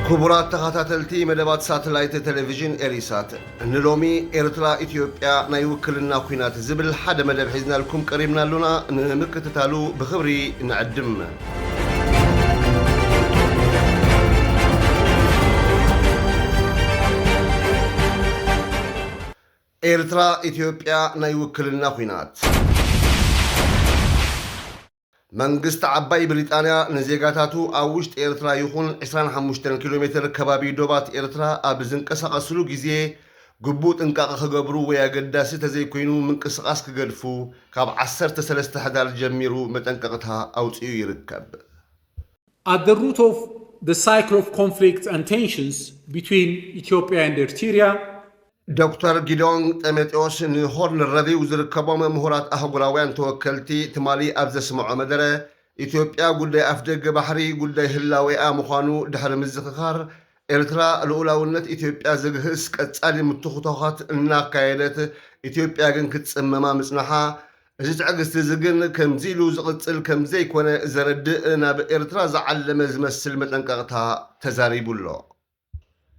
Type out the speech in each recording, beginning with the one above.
ክቡራት ተኸታተልቲ መደባት ሳተላይት ቴሌቪዥን ኤሪሳት፣ ንሎሚ ኤርትራ ኢትዮጵያ ናይ ውክልና ኲናት ዝብል ሓደ መደብ ሒዝናልኩም ቀሪብና ኣሎና። ንምክትታሉ ብኽብሪ ንዕድም። ኤርትራ ኢትዮጵያ ናይ ውክልና ኲናት። መንግስቲ ዓባይ ብሪጣንያ ንዜጋታቱ ኣብ ውሽጢ ኤርትራ ይኹን ዕስራን ሓሙሽተን ኪሎ ሜትር ከባቢ ዶባት ኤርትራ ኣብ ዝንቀሳቐስሉ ግዜ ግቡእ ጥንቃቐ ክገብሩ ወይ ኣገዳሲ ተዘይኮይኑ ምንቅስቓስ ክገድፉ ካብ ዓሰርተ ሰለስተ ሕዳር ጀሚሩ መጠንቀቕታ ኣውጺኡ ይርከብ። At the root of the cycle of conflict and tensions between Ethiopia and Eritrea ዶክተር ጊዶን ጤሜጥዮስ ንሆርን ረቪው ዝርከቦም ምሁራት ኣህጉራውያን ተወከልቲ ትማሊ ኣብ ዘስምዖ መደረ፣ ኢትዮጵያ ጉዳይ ኣፍደገ ባሕሪ ጉዳይ ህላዌኣ ምዃኑ ድሕሪ ምዝኽኻር፣ ኤርትራ ልኡላውነት ኢትዮጵያ ዘግህስ ቀጻሊ ምትኹታዃት እናካየደት፣ ኢትዮጵያ ግን ክትጽመማ ምጽናሓ፣ እዚ ትዕግስቲ እዚ ግን ከምዚ ኢሉ ዝቕጽል ከም ዘይኮነ ዘረድእ ናብ ኤርትራ ዝዓለመ ዝመስል መጠንቀቕታ ተዛሪቡ ኣሎ።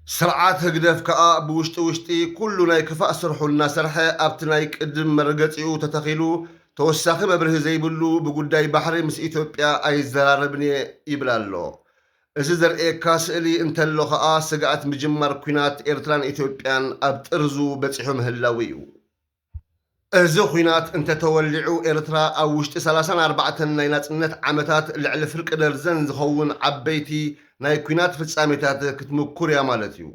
ስርዓት ህግደፍ ከኣ ብውሽጢ ውሽጢ ኩሉ ናይ ክፋእ ስርሑ እናሰርሐ ኣብቲ ናይ ቅድም መርገጺኡ ተተኺሉ ተወሳኺ መብርሂ ዘይብሉ ብጉዳይ ባሕሪ ምስ ኢትዮጵያ ኣይዘራረብን እየ ይብል ኣሎ። እዚ ዘርእየካ ስእሊ እንተሎ ከኣ ስግኣት ምጅማር ኲናት ኤርትራን ኢትዮጵያን ኣብ ጥርዙ በጺሑ ምህላዉ እዩ። እዚ ኹናት እንተተወሊዑ ኤርትራ ኣብ ውሽጢ ሰላሳን ኣርባዕተን ናይ ናጽነት ዓመታት ልዕሊ ፍርቂ ደርዘን ዝኸውን ዓበይቲ ናይ ኲናት ፍጻሜታት ክትምኩር እያ ማለት እዩ።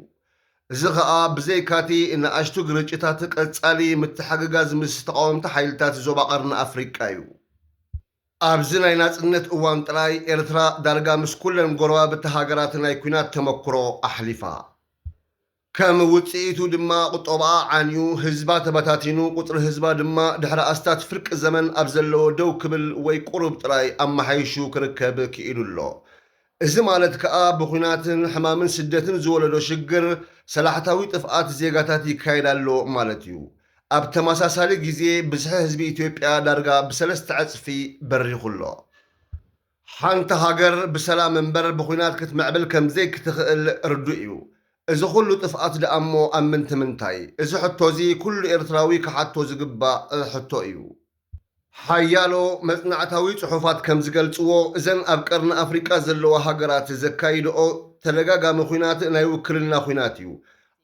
እዚ ኸኣ ብዘይካቲ ንኣሽቱ ግርጭታት ቀጻሊ ምትሕግጋዝ ምስ ተቓወምቲ ሓይልታት ዞባ ቀርኒ ኣፍሪቃ እዩ። ኣብዚ ናይ ናጽነት እዋን ጥራይ ኤርትራ ዳርጋ ምስ ኩለን ጎረባብቲ ሃገራት ናይ ኲናት ተመክሮ ኣሕሊፋ። ከም ውጽኢቱ ድማ ቁጠባኣ ዓንዩ፣ ህዝባ ተበታቲኑ፣ ቁጽሪ ህዝባ ድማ ድሕሪ ኣስታት ፍርቂ ዘመን ኣብ ዘለዎ ደው ክብል ወይ ቁሩብ ጥራይ ኣመሓይሹ ክርከብ ክኢሉ ኣሎ። እዚ ማለት ከኣ ብኹናትን ሕማምን ስደትን ዝወለዶ ሽግር ሰላሕታዊ ጥፍኣት ዜጋታት ይካየድ ኣሎ ማለት እዩ። ኣብ ተመሳሳሊ ግዜ ብዝሒ ህዝቢ ኢትዮጵያ ዳርጋ ብሰለስተ ዕጽፊ በሪኹ ኣሎ። ሓንቲ ሃገር ብሰላም እምበር ብኹናት ክትምዕብል ከምዘይክትኽእል ርዱእ እዩ። እዚ ኩሉ ጥፍኣት ደኣሞ ኣብ ምንቲ ምንታይ? እዚ ሕቶ እዚ ኩሉ ኤርትራዊ ክሓቶ ዝግባእ ሕቶ እዩ። ሓያሎ መጽናዕታዊ ጽሑፋት ከም ዝገልጽዎ፣ እዘን ኣብ ቀርኒ ኣፍሪቃ ዘለዋ ሃገራት ዘካይድኦ ተደጋጋሚ ኹናት ናይ ውክልና ኹናት እዩ።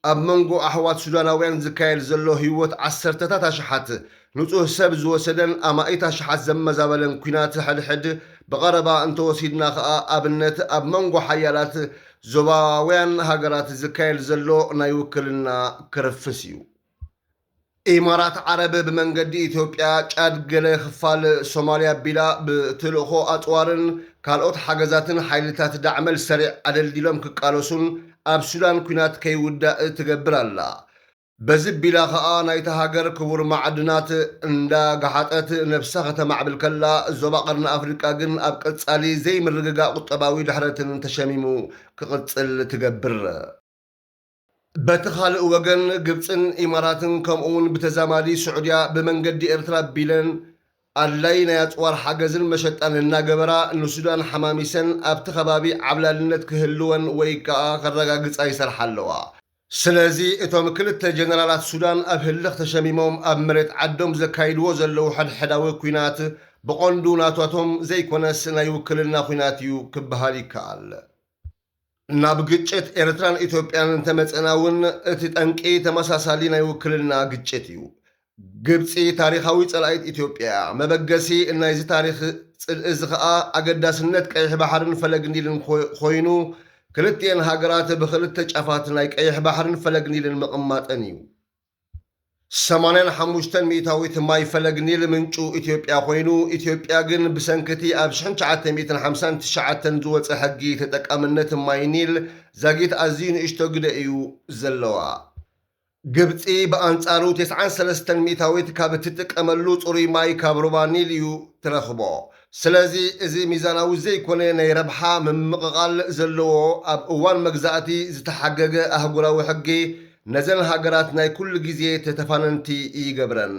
ኣብ መንጎ ኣሕዋት ሱዳናውያን ዝካየድ ዘሎ ህይወት ዓሰርተታት ኣሽሓት ንጹህ ሰብ ዝወሰደን ኣማኢት ኣሽሓት ዘመዛበለን ኲናት ሕድሕድ ብቐረባ እንተወሲድና ከኣ ኣብነት ኣብ መንጎ ሓያላት ዞባውያን ሃገራት ዝካየድ ዘሎ ናይ ውክልና ክርፍስ እዩ። ኢማራት ዓረብ ብመንገዲ ኢትዮጵያ ጫድ ገለ ክፋል ሶማልያ ኣቢላ ብትልእኾ ኣጽዋርን ካልኦት ሓገዛትን ሓይልታት ዳዕመል ሰሪዕ ኣደልዲሎም ክቃለሱን ኣብ ሱዳን ኲናት ከይውዳእ ትገብር ኣላ። በዚ ቢላ ኸኣ ናይታ ሃገር ክቡር ማዕድናት እንዳገሓጠት ነብሳ ከተማዕብል ከላ፣ ዞባ ቀርኒ ኣፍሪቃ ግን ኣብ ቀጻሊ ዘይምርግጋእ ቁጠባዊ ድሕረትን ተሸሚሙ ክቕጽል ትገብር። በቲ ካልእ ወገን፣ ግብጽን ኢማራትን ከምኡውን ብተዛማዲ ስዑድያ ብመንገዲ ኤርትራ ቢለን ኣድላይ ናይ ኣጽዋር ሓገዝን መሸጣን እናገበራ ንሱዳን ሓማሚሰን ኣብቲ ከባቢ ዓብላልነት ክህልወን ወይ ከኣ ከረጋግጻ ይሰርሓ ኣለዋ። ስለዚ እቶም ክልተ ጀነራላት ሱዳን ኣብ ህልኽ ተሸሚሞም ኣብ መሬት ዓዶም ዘካይድዎ ዘለዉ ሕድሕዳዊ ኲናት ብቐንዱ ናታቶም ዘይኮነስ ናይ ውክልና ኲናት እዩ ክበሃል ይከኣል። ናብ ግጭት ኤርትራን ኢትዮጵያን እንተመጸና እውን እቲ ጠንቂ ተመሳሳሊ ናይ ውክልና ግጭት እዩ። ግብጺ ታሪኻዊ ጸላኢት ኢትዮጵያ እያ። መበገሲ ናይዚ ታሪኽ ጽልኢ እዚ ከኣ ኣገዳስነት ቀይሕ ባሕርን ፈለግ ኒልን ኮ- ኮይኑ ክልቲኤን ሃገራት ብኽልተ ጫፋት ናይ ቀይሕ ባሕርን ፈለግ ኒልን ምቕማጠን እዩ። ሰማንያን ሓሙሽተን ሚእታዊት ማይ ፈለግ ኒል ምንጩ ኢትዮጵያ ኮይኑ፣ ኢትዮጵያ ግን ብሰንክቲ ኣብ ሽሕን ትሽዓተ ሚእትን ሓምሳን ትሽዓተን ዝወጸ ሕጊ ተጠቃምነት ማይ ኒል ዛጊት ኣዝዩ ንእሽቶ ግደ እዩ ዘለዋ። ግብጺ ብኣንጻሩ ተስዓን ሰለስተን ሚእታዊት ካብ እትጥቀመሉ ጽሩይ ማይ ካብ ሩባ ኒል እዩ ትረኽቦ። ስለዚ እዚ ሚዛናዊ ዘይኮነ ናይ ረብሓ ምምቕቓል ዘለዎ ኣብ እዋን መግዛእቲ ዝተሓገገ ኣህጉራዊ ሕጊ ነዘን ሃገራት ናይ ኩሉ ግዜ ተተፋነንቲ ይገብረን።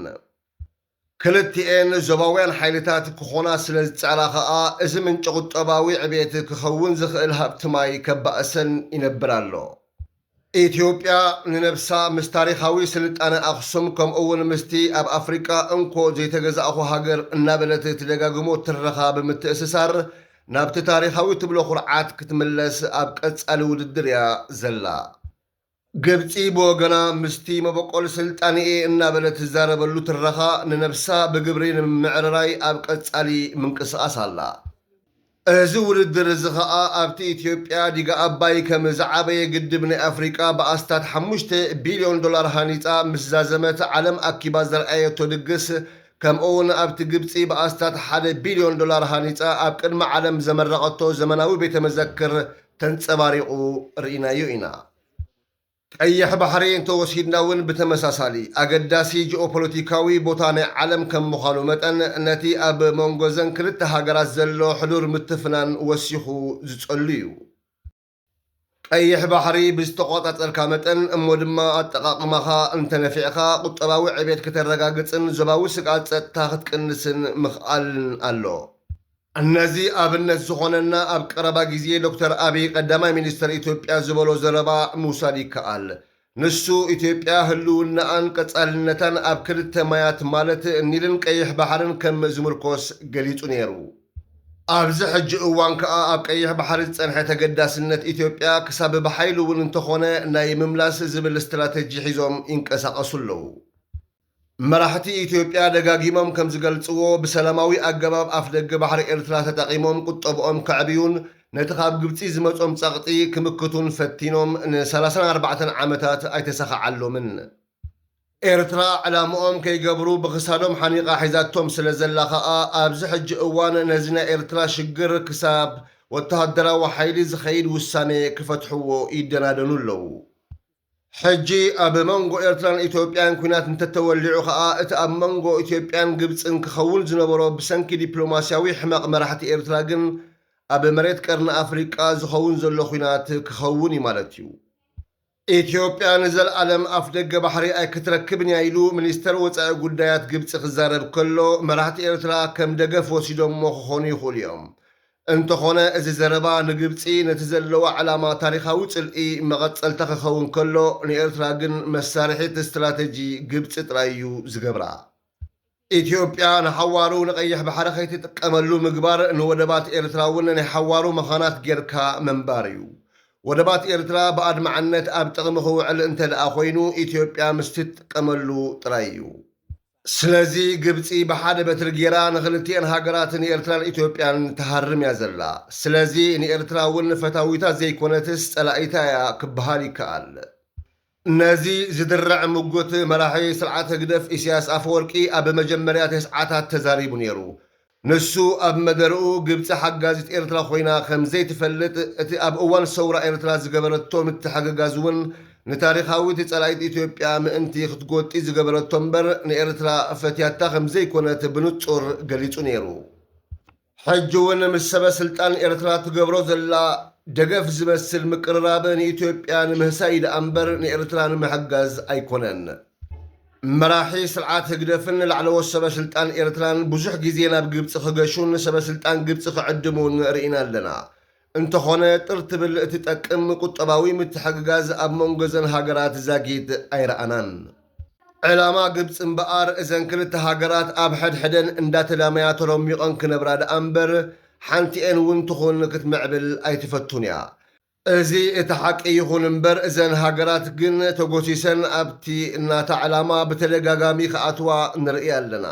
ክልቲኤን ዞባውያን ሓይልታት ክኾና ስለ ዝጸዕራ ኸኣ፣ እዚ ምንጪ ቁጠባዊ ዕቤት ክኸውን ዝኽእል ሃብቲ ማይ ከባእሰን ይነብር ኣሎ። ኢትዮጵያ ንነብሳ ምስ ታሪኻዊ ስልጣነ ኣኽሱም፣ ከምኡ'ውን ምስቲ ኣብ ኣፍሪቃ እንኮ ዘይተገዛእኹ ሃገር እናበለት ትደጋግሞ ትረኻ ብምትእስሳር፣ ናብቲ ታሪኻዊ ትብሎ ኩርዓት ክትምለስ ኣብ ቀጻሊ ውድድር እያ ዘላ። ግብጺ ብወገና፣ ምስቲ መበቆል ስልጣንኤ እናበለት ትዛረበሉ ትረኻ፣ ንነብሳ ብግብሪ ንምምዕርራይ ኣብ ቀጻሊ ምንቅስቓስ ኣላ። እዚ ውድድር እዚ ኸኣ፣ ኣብቲ ኢትዮጵያ ዲጋ ኣባይ ከም ዝዓበየ ግድብ ናይ ኣፍሪቃ ብኣስታት ሓሙሽተ ቢልዮን ዶላር ሃኒጻ ምስ ዛዘመት፣ ዓለም ኣኪባ ዘርኣየቶ ድግስ፣ ከምኡ'ውን ኣብቲ ግብጺ ብኣስታት ሓደ ቢልዮን ዶላር ሃኒጻ ኣብ ቅድሚ ዓለም ዘመረቐቶ ዘመናዊ ቤተ መዘክር ተንጸባሪቑ ርኢናዮ ኢና። ቀይሕ ባሕሪ እንተወሲድና እውን ብተመሳሳሊ ኣገዳሲ ጂኦፖለቲካዊ ቦታ ናይ ዓለም ከም ምዃኑ መጠን፣ ነቲ ኣብ መንጎ እዘን ክልተ ሃገራት ዘሎ ሕዱር ምትፍናን ወሲኹ ዝጸሉ እዩ። ቀይሕ ባሕሪ ብዝተቖጻጸርካ መጠን እሞ ድማ ኣጠቓቕማኻ እንተነፊዕካ፣ ቁጠባዊ ዕቤት ከተረጋግጽን ዞባዊ ስግኣት ጸጥታ ክትቅንስን ምኽኣልን ኣሎ። ነዚ ኣብነት ዝኾነና፣ ኣብ ቀረባ ግዜ ዶክተር ኣቢይ ቀዳማይ ሚኒስተር ኢትዮጵያ ዝበሎ ዘረባ ምውሳድ ይከኣል። ንሱ፣ ኢትዮጵያ ህልውናኣን ቀጻልነታን ኣብ ክልተ ማያት፣ ማለት ኒልን ቀይሕ ባሕርን ከም ዝምርኮስ ገሊጹ ነይሩ። ኣብዚ ሕጂ እዋን ከኣ፣ ኣብ ቀይሕ ባሕሪ ዝጸንሐ ተገዳስነት ኢትዮጵያ ክሳብ ብሓይሊ እውን እንተኾነ ናይ ምምላስ ዝብል ስትራተጂ ሒዞም ይንቀሳቐሱ ኣለዉ። መራሕቲ ኢትዮጵያ ደጋጊሞም ከም ዝገልጽዎ፣ ብሰላማዊ ኣገባብ ኣፍደገ ባሕሪ ኤርትራ ተጠቒሞም ቁጠብኦም ከዕብዩን ነቲ ካብ ግብጺ ዝመጾም ጸቕጢ ክምክቱን ፈቲኖም፣ ንሰላሳን ኣርባዕተን ዓመታት ኣይተሳኸዓሎምን። ኤርትራ ዕላምኦም ከይገብሩ ብኽሳዶም ሓኒቓ ሒዛቶም ስለ ዘላ ኸኣ፣ ኣብዚ ሕጂ እዋን ነዚ ናይ ኤርትራ ሽግር ክሳብ ወተሃደራዊ ሓይሊ ዝኸይድ ውሳኔ ክፈትሕዎ ይደናደኑ ኣለዉ። ሕጂ ኣብ መንጎ ኤርትራን ኢትዮጵያን ኲናት እንተተወሊዑ ኸኣ፣ እቲ ኣብ መንጎ ኢትዮጵያን ግብጽን ክኸውን ዝነበሮ ብሰንኪ ዲፕሎማስያዊ ሕመቕ መራሕቲ ኤርትራ ግን፣ ኣብ መሬት ቀርኒ ኣፍሪቃ ዝኸውን ዘሎ ኲናት ክኸውን እዩ ማለት እዩ። ኢትዮጵያ ንዘለኣለም ኣፍደገ ባሕሪ ኣይክትረክብን እያ ኢሉ ሚኒስተር ወጻኢ ጉዳያት ግብጺ ክዛረብ ከሎ፣ መራሕቲ ኤርትራ ከም ደገፍ ወሲዶሞ ክኾኑ ይኽእሉ እዮም። እንተኾነ፣ እዚ ዘረባ ንግብጺ ነቲ ዘለዋ ዕላማ ታሪኻዊ ጽልኢ መቐጸልታ ክኸውን ከሎ፣ ንኤርትራ ግን መሳርሒት ስትራተጂ ግብጺ ጥራይ እዩ ዝገብራ። ኢትዮጵያ ንሓዋሩ ንቐይሕ ባሕሪ ከይትጥቀመሉ ምግባር፣ ንወደባት ኤርትራ እውን ናይ ሓዋሩ መኻናት ጌርካ ምንባር እዩ። ወደባት ኤርትራ ብኣድማዕነት ኣብ ጥቕሚ ክውዕል እንተ ደኣ ኮይኑ፣ ኢትዮጵያ ምስ ትጥቀመሉ ጥራይ እዩ። ስለዚ፣ ግብጺ ብሓደ በትሪ ጌራ ንኽልቲኤን ሃገራት፣ ንኤርትራን ኢትዮጵያን፣ ትሃርም እያ ዘላ። ስለዚ፣ ንኤርትራ እውን ፈታዊታ ዘይኮነትስ፣ ጸላኢታ እያ ክበሃል ይከኣል። ነዚ ዝድርዕ ምጉት፣ መራሒ ስርዓት ህግደፍ ኢሳያስ ኣፈወርቂ ኣብ መጀመርያ ተስዓታት ተዛሪቡ ነይሩ። ንሱ ኣብ መደርኡ፣ ግብጺ ሓጋዚት ኤርትራ ኮይና ከም ዘይትፈልጥ፣ እቲ ኣብ እዋን ሰውራ ኤርትራ ዝገበረቶ ምትሕግጋዝ እውን ንታሪኻዊት ጸላኢት ኢትዮጵያ ምእንቲ ክትጎጢ ዝገበረቶ እምበር፣ ንኤርትራ ፈትያታ ከም ዘይኮነት ብንጹር ገሊጹ ነይሩ። ሕጂ እውን ምስ ሰበ ስልጣን ኤርትራ ትገብሮ ዘላ ደገፍ ዝመስል ምቅርራብ ንኢትዮጵያ ንምህሳይ ደኣ እምበር ንኤርትራ ንምሕጋዝ ኣይኮነን። መራሒ ስርዓት ህግደፍን ላዕለዎት ሰበ ስልጣን ኤርትራን ብዙሕ ግዜ ናብ ግብጺ ክገሹን ሰበ ስልጣን ግብጺ ክዕድሙን ርኢና ኣለና። እንተኾነ፣ ጥር ትብል እትጠቅም ቁጠባዊ ምትሕግጋዝ ኣብ መንጎ እዘን ሃገራት ዛጊት ኣይረኣናን። ዕላማ ግብጺ እምበኣር፣ እዘን ክልተ ሃገራት ኣብ ሕድሕደን እንዳተዳመያ ተሮሚቐን ክነብራ ደኣ እምበር፣ ሓንቲኤን እውን ትኹን ክትምዕብል ኣይትፈቱን እያ። እዚ እቲ ሓቂ ይኹን እምበር፣ እዘን ሃገራት ግን ተጎሲሰን ኣብቲ ናታ ዕላማ ብተደጋጋሚ ክኣትዋ ንርኢ ኣለና።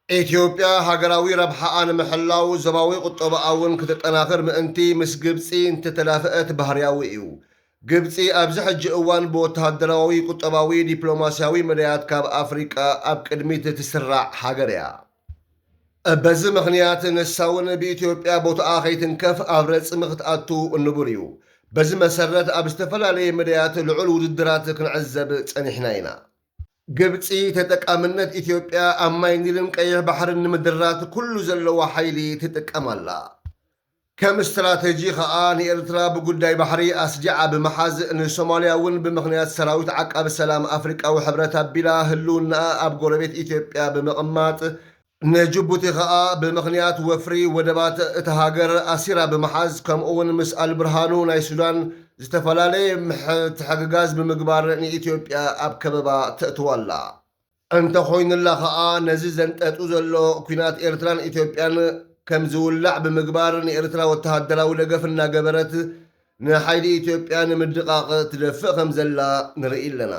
ኢትዮጵያ ሃገራዊ ረብሓኣ ንምሕላው፣ ዞባዊ ቁጠባኣ እውን ክተጠናኽር ምእንቲ ምስ ግብጺ እንተተዳፈአት ባህርያዊ እዩ። ግብጺ ኣብዚ ሕጂ እዋን ብወተሃደራዊ፣ ቁጠባዊ፣ ዲፕሎማስያዊ መዳያት ካብ ኣፍሪቃ ኣብ ቅድሚት እትስራዕ ሃገር እያ። በዚ ምኽንያት፣ ንሳ እውን ብኢትዮጵያ ቦታኣ ከይትንከፍ ኣብ ረጽሚ ክትኣቱ ንቡር እዩ። በዚ መሰረት፣ ኣብ ዝተፈላለየ መዳያት ልዑል ውድድራት ክንዕዘብ ጸኒሕና ኢና። ግብጺ፣ ተጠቃምነት ኢትዮጵያ ኣብ ማይ ኒልን ቀይሕ ባሕርን ንምድራት ኩሉ ዘለዋ ሓይሊ ትጥቀም ኣላ። ከም ስትራተጂ ኸኣ ንኤርትራ ብጉዳይ ባሕሪ ኣስዲዓ ብምሓዝ፣ ንሶማልያ እውን ብምኽንያት ሰራዊት ዓቃቢ ሰላም ኣፍሪቃዊ ሕብረት ኣቢላ ህልውናኣ ኣብ ጎረቤት ኢትዮጵያ ብምቕማጥ፣ ንጅቡቲ ኸኣ ብምኽንያት ወፍሪ ወደባት እታ ሃገር ኣሲራ ብምሓዝ፣ ከምኡ እውን ምስ ኣልብርሃኑ ናይ ሱዳን ዝተፈላለየ ምሕትሕግጋዝ ብምግባር ንኢትዮጵያ ኣብ ከበባ ተእትዋ ኣላ። እንተኾይኑላ ኸኣ ነዚ ዘንጠጡ ዘሎ ኲናት ኤርትራን ኢትዮጵያን ከም ዝውላዕ ብምግባር ንኤርትራ ወተሃደራዊ ደገፍ እናገበረት ንሓይሊ ኢትዮጵያ ንምድቓቕ ትደፍእ ከም ዘላ ንርኢ ኣለና።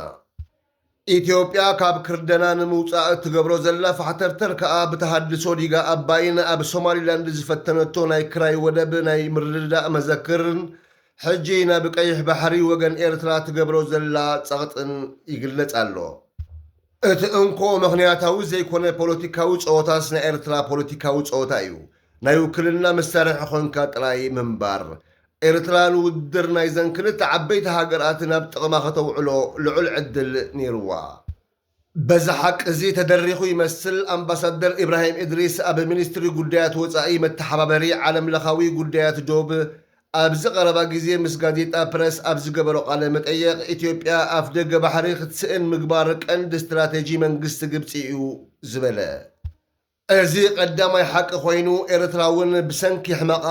ኢትዮጵያ ካብ ክርደና ንምውጻእ እትገብሮ ዘላ ፋሕተርተር ከኣ ብተሃድሶ ዲጋ ኣባይን ኣብ ሶማሊላንድ ዝፈተነቶ ናይ ክራይ ወደብ ናይ ምርድዳእ መዘክርን ሕጂ ናብ ቀይሕ ባሕሪ ወገን ኤርትራ ትገብሮ ዘላ ጸቕጥን ይግለጽ ኣሎ። እቲ እንኮ ምኽንያታዊ ዘይኮነ ፖለቲካዊ ጸወታስ ናይ ኤርትራ ፖለቲካዊ ጸወታ እዩ። ናይ ውክልና መሳርሒ ኾንካ ጥራይ ምንባር። ኤርትራ ንውድድር ናይዘን ክልተ ዓበይቲ ሃገራት ናብ ጥቕማ ከተውዕሎ ልዑል ዕድል ነይርዋ። በዚ ሓቂ እዚ ተደሪኹ ይመስል ኣምባሳደር ኢብራሂም እድሪስ ኣብ ሚኒስትሪ ጉዳያት ወጻኢ መተሓባበሪ ዓለምለኻዊ ጉዳያት ዶብ ኣብዚ ቀረባ ግዜ ምስ ጋዜጣ ፕረስ ኣብ ዝገበሮ ቃለ መጠየቕ፣ ኢትዮጵያ ኣፍደገ ባሕሪ ክትስእን ምግባር ቀንዲ ስትራተጂ መንግስቲ ግብጺ እዩ ዝበለ። እዚ ቀዳማይ ሓቂ ኮይኑ፣ ኤርትራ እውን ብሰንኪ ሕመቓ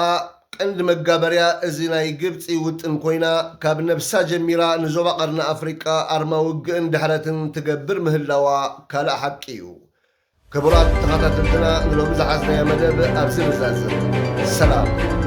ቀንዲ መጋበርያ እዚ ናይ ግብጺ ውጥን ኮይና፣ ካብ ነብሳ ጀሚራ ንዞባ ቀርኒ ኣፍሪቃ ኣርማ ውግእን ድሕረትን ትገብር ምህላዋ ካልእ ሓቂ እዩ። ክቡራት ተኸታተልትና፣ ንሎሚ ዝሓዝናዮ መደብ ኣብዚ ንዛዝም። ሰላም።